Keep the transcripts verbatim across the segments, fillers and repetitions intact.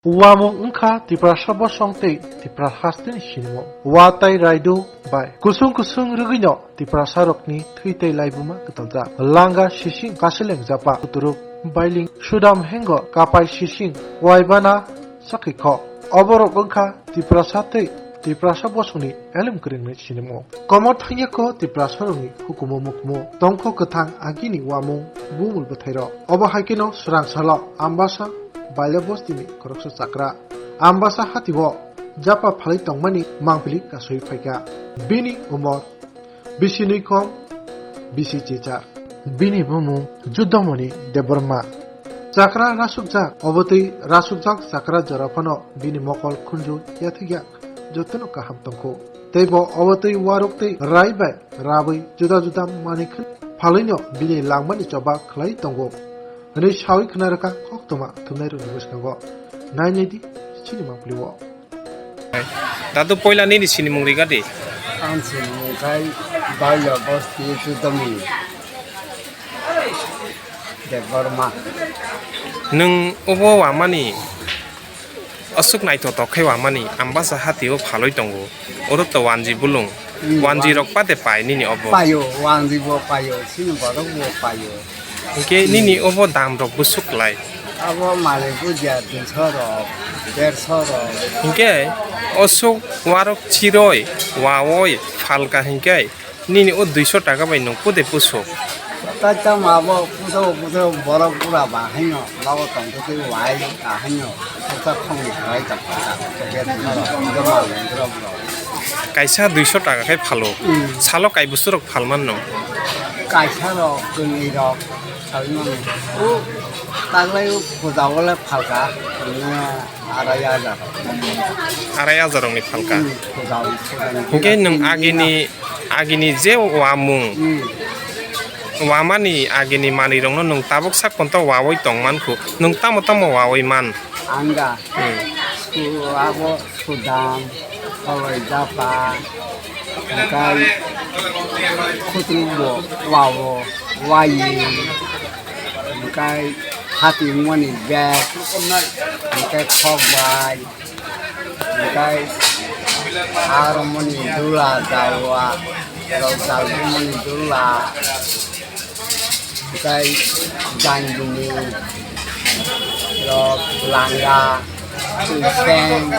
Uamung wngkha Tiprasa bosong tei Tipra hasteni sinimung. Wa tai raidu bai kusung kusung rwgwino Tiprasarokni thwi tei laibuma kwtaljak. Langa sising kaseleng japa kuturuk bailing sudam hengo kapai sising waibana sakikho. Oborok wngkha Tiprasa tei Tiprasa bosongni elem kwrwngni sinimung. Komo thangya ko Tiprasarokni hukumu mukumu tongkho kwthang agini uamung bumul bwthairok. Obo hai kheno swrang salo Ambasa Baila bostini khoroksa chakra Ambasa hatio japa phalwi tongmani mangpili kasui phaikha. Bini umor bisi nwi kom bisi chichar. Bini bumung Judomoni Debbarma. Chakra rasukjak, obotwi rasukjak chakra jora phano bini mokol khunju yathikya jotono kaham tongkho. Teibo obotwi waruk tei rai bai rabwi juda juda manwi khn phalwino bini langmani choba khlai tongo. Hwnwi sawi khna rwkha koktwma thumnairokni bwskango. Nainai di chini mangpili o. Dadu, poila nini sinimung riga di. Ang sinimung khai Baila bosti Judomoni Debbarma. Nwng obo wamani aswk naithotok khai wamani Ambasa hatio phalwi tongo. Oro to wanji bulung. Hmm, wanji wan- rok pate pai nini obo. Paio, wanji bo paio, sini borok bo paio. Hingke nini obo dam rok bwswk lai? Abo malik buja duiso rok, derso rok. Hingke oswk warok chiroi, wawoi, phalka hingke nini o duiso taka bai nwng kode pusuk? Tai tamo abo puto puto borok bura ba haino, nogo tongtwtwi wai ka haino, puta khongni khlai tongkha, derso rok, hingke malik rok rok. Kaisa duiso taka khe phalo. Hmm. Salo kai bwswk rok phalman no? Kaisa rok, kwnwi rok. Sawi mano. O taglai o puja o le phalka, nini arai hajar. Arai hajar rokni phalka. Hmm, puja o, puja ni. Hingke nwng agini, agini je wamung, hmm, wamani agini manwi rokno nwng tabuk sak ponto wawi tong mankhu. Nwng tamo tamo wawi man? Anga. Hmm. Su abo sudam, koloi japa, hingkai khutru bo wao, wai, hingkai hati wngmani bag, hingkai khok bai, hingkai aro mani dula jawa, rok jalmani dula. Tei jangini rok langa, twiseng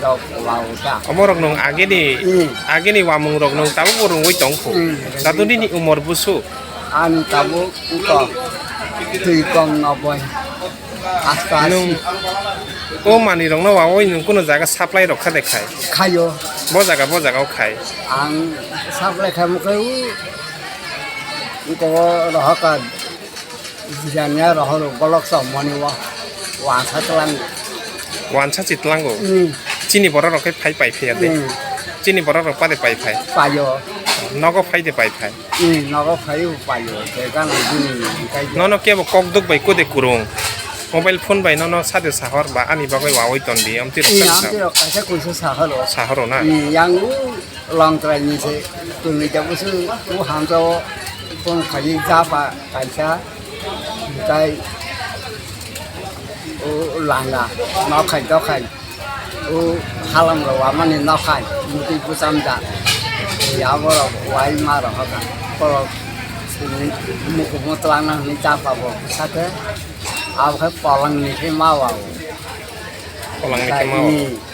rok wao ta. Omo rok nung agini, hmm, agini wamung rok nung tabuk bo rungwi tong kho. Hmm. Dadu nini umor busu? Ani tabuk wngkha twi kong noboi. Asta nung o manwi rokno wawoi nung kuno jaga supply rok kha de khai? Khayo. Bo jaga, bo jaga o khai. Ang supply khaimo khe u Iko rohor ka janya rohor bolok chomoni o wansa tlang. Wansa chi tlango. Hmm. Chini borok rok khe phai pai phiya de. Hmm. Chini borok rok pade pai phai. Payo. Nogo phai de pai phai. Hmm, nogo phai o payo. Je gana bini kai. Nono kebo kok duk bai kode kurung. Mobile phone bai nono sade sahor ba ani bagwi wawoi ton di. Amti rok. Hmm, sahor. Amti rok kaisa kuisa sahor o. Sahor o na. Hmm, yang u Longtrai ni se twi da busu u hamsa o tong khai japa kaisa tai u langa nokhai dokhai u halam ro wamani nokhai mutwi bwsam da ya borok wai ma rok hoka borok mukumu twlangna hwnwi japa bo sate abo khe polong ni khe ma wa o. Polong ni khe ma o.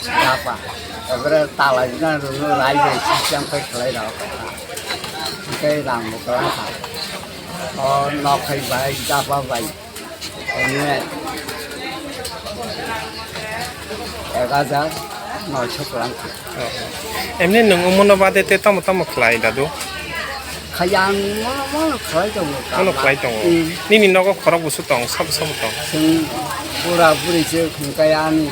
Japa. Tabore talai na rwno rai bai system khe khlai rok. Tei rang bo kwlai kha. O nok hai bai, japa bai. Ene ek hajar noisho kwlai kha. Emni nwng omono bade te tamo tamo khlai dadu? Khaya ang mono mono khlai tongo. Mono khlai tongo. Hmm. Nini nogo khorok busu tong, sabo sabo tong. Chwng bura buri se khungkai ani.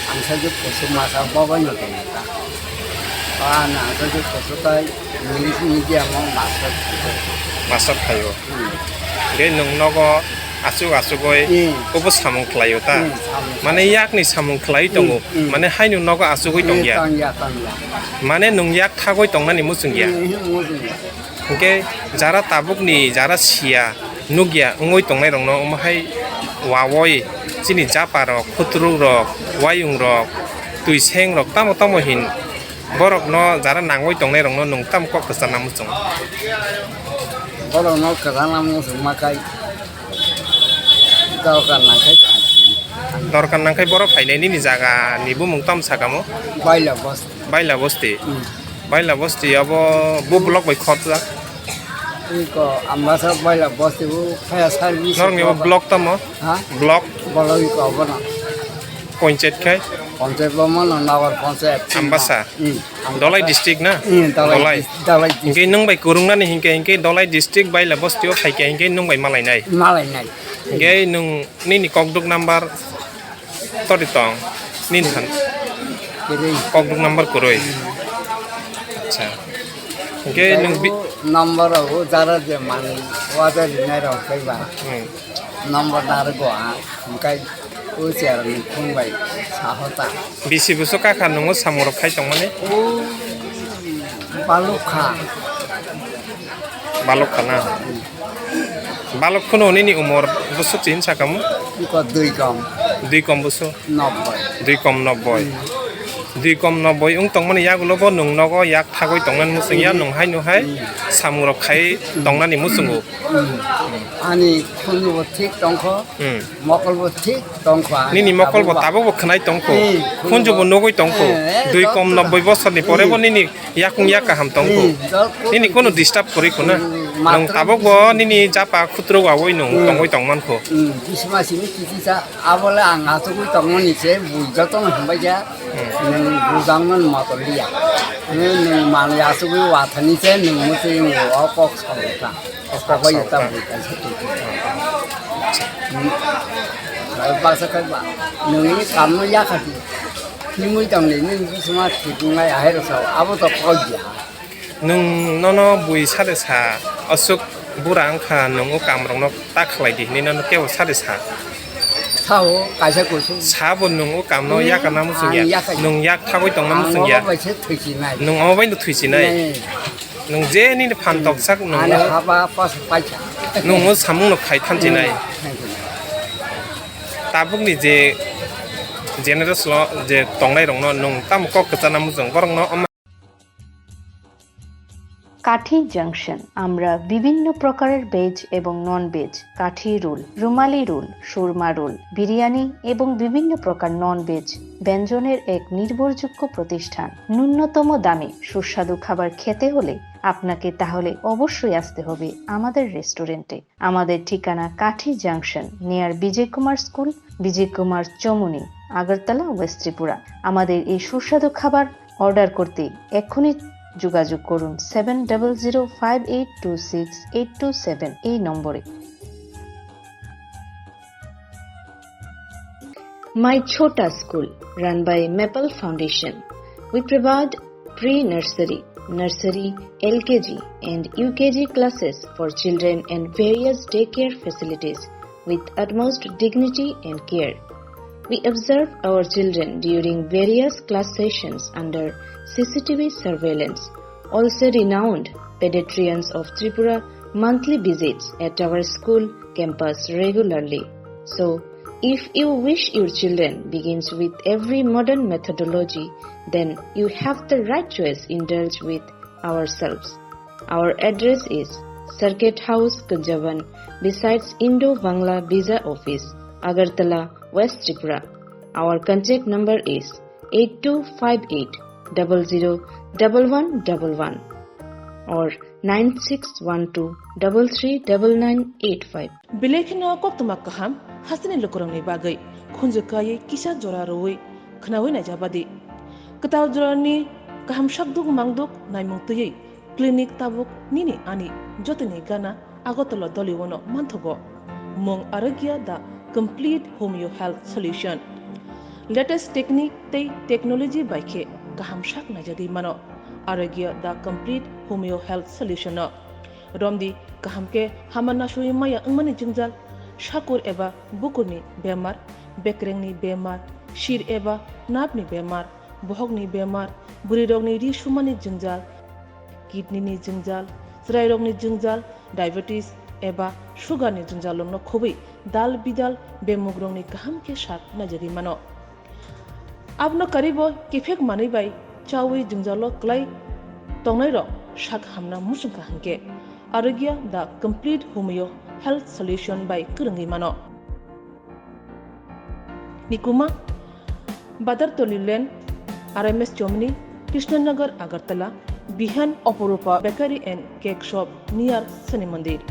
Ang sajwk kusu masa babai no tong ta. Ani ang sajwk kusu tai English medium o master khaio. Master khaio. Hmm. Ge nwng nogo aswk aswk oi hmm obo samung khlaio ta. Hmm, samung. Mane yakni samung khlai tongo. Hmm, hmm. Mane haino nogo aswk oi tongya. Tongya, tongya. Mane nwng yak thagwi tongnani muchungya. Hmm, hmm, muchungya. Hwnkhe jara tabukni jara siya nukya wngwi tongnairokno omo hai wawoi Chini japa rok, khutruk rok, wayung rok, twi seng rok, tamo tamo hin borok no jara nangwi tongnai rok no nwng tamo kok kwchana muchung? Borok no kwchana muchung ma kai. Dorkar nangkhai phaidi. Dorkar nangkhai borok phainai nini jaga ni bumung tamo sakamo? Baila bosti. Baila bosti. Hmm. Baila bosti abo bo block bai khopjak. Iko Ambasa Baila bosti bo fire service. Norok ni bo block tamo? Ha? Block. Block iko abono. Panchayat khai? Panchayat bo mano Nagar Panchayat. Ambasa. Hmm. Dolai district na? Hmm, Dolai Dolai. Dis-, Dolai district. Hingke nwng bai kwrwngnani hingke, hingke Dolai district Baila bosti o phaikhe hingke nwng bai malainai. Malainai. Hingke nwng nini kokduk number tori tong? Nini han? Kwrwi. Kokduk number kwrwi. Acha. Hingke nwng bi- Number o jara je mani wajar rinai rok kaiba. Hmm. Number dar go a, hingke O chair ni khung bai saho ta. Bisi bwswk kha kha nwngo samung rok khai tongmani? O balok kha. Balok kha na? Balok kheno nini umor bwswk chin sakamo? Iko dui kom. Dui kom bwswk? Nobboi. Dui kom nobboi. Hmm. Dui kom nobboi wng tongmani yagulo bo nwng nogo yak thagwi tongmani muchung ya, hmm, nwng hai nwng hai, hmm, samung rok khai, hmm, tongnani muchungo. Hmm. Ani khunju bo thik tongkho. Hmm. Mokol bo thik tongkha. Nini mokol bo tabuk bo khwnai tongkho. Hmm. Khunju bo nugwi tongkho. Eh, eh, dui kom nobboi bosor ni pore bo, hmm, nini yakung yak kaham tongkho. Hmm. Nini kono disturb kwrwi kho na. Hmm. Nwng tabuk bo nini japa khutro wawi nwng, hmm, tongwi tongmankho. Hmm. Bisma simi kichi sa abole ang achugwi tongmani se bui jotono hambai ja. Hmm. Nwng bujang man motor liya. Nwng, nwng manwi achugwi wathani se nwng muchwi nwng o kok sabukha. Kok sabukha. Sabai ta bui kaisa tu. Hmm. Baksa kaiba. Nwng ni kamno yakhati. Himwi tongni nwng bisma thik wngnai ahai rwsao. Abo to kok ya. Nwng nono bui sade sa, aswk bura wngkha, nwng o kamrokno ta khlai di hinwi nono kebo sade sa. Sao, kaisa kusu. Sabo nwng o kamno, hmm, yakana muchung ya. Ang yakai. Nwng yak thagwi tongna muchung ya. Ang obo bai se thwisinai. Nwng obo bai no thwisinai. Nai. Nwng je nini phan, hmm, toksak nwng ani o, haba pas paikha. Nwng o samung no khai thansinai. Hmm, thansinai. Tabuk ni je generation lo je tongnai rokno nwng tamo kok kwchana muchung borokno. কাঠি জাংশন, আমরা বিভিন্ন প্রকারের ভেজ এবং non veg, কাঠি রোল, রুমালি রোল, সুরমা রোল, বিরিয়ানি এবং বিভিন্ন প্রকার non veg ব্যঞ্জনের এক নির্ভরযোগ্য প্রতিষ্ঠান। ন্যূনতম দামে সুস্বাদু খাবার খেতে হলে আপনাকে তাহলে অবশ্যই আসতে হবে আমাদের রেস্টুরেন্টে। আমাদের ঠিকানা কাঠি জাংশন, নিয়ার বিজয় কুমার স্কুল, বিজয় কুমার চমুনি, আগরতলা, ওয়েস্ট ত্রিপুরা। আমাদের এই সুস্বাদু খাবার অর্ডার করতে এক্ষুনি যোগাযোগ করুন seven double zero five eight two six eight two seven এই নম্বরে। My Chhota School, run by Maple Foundation. We provide pre-nursery, nursery, L K G and U K G classes for children and various daycare facilities with utmost dignity and care. We observe our children during various class sessions under C C T V surveillance. Also, renowned pediatricians of Tripura monthly visits at our school campus regularly. So, if you wish your children begins with every modern methodology, then you have the right choice. Indulge with ourselves. Our address is Circuit House, Kunjaban, besides Indo-Bangla Visa Office, Agartala, West Tripura. Our contact number is eight two five eight double zero double one double one or nine six one two double three double nine eight five. Belai kheno koktwma kaham hasteni lukurokni bagwi khunju kaiwi kisa jora rwui khwnaui naijabadi. Kwtal jorani kaham sakduk mangduk naimung twiwi clinic tabuk nini ani jotoni gana Agartala Doliwono manthogo. Mung Arogya, the complete homeo health solution. Latest technique tei technology bai khe kaham sak naijagwi mano Arogya, the complete homeo health solution no. Romdi kaham khe hama nasui maya wngmani jwngjal, sakur eba bukurni bemar, bekrengni bemar, sir eba nerve ni bemar, bohokni bemar, bwrwirokni ri sumani jwngjal, kidney ni jwngjal, chwrairokni jwngjal, diabetes eba sugar ni jwngjal rokno khobwi dal bidal bemugrongni kaham khe sak naijagwi mano. Abono karibo kiphek manwi bai chawi jwngjalo klai tongnairok sak hamna muchungkha hwnkhe Arogya the complete homeo health solution bai kwrwngwi mano. Nikuma, Badartoli Lane, R M S Chomni, Krishnanagar, Agartala, Bihan, Oporupa Bakery and Cake Shop near Shani Mandir.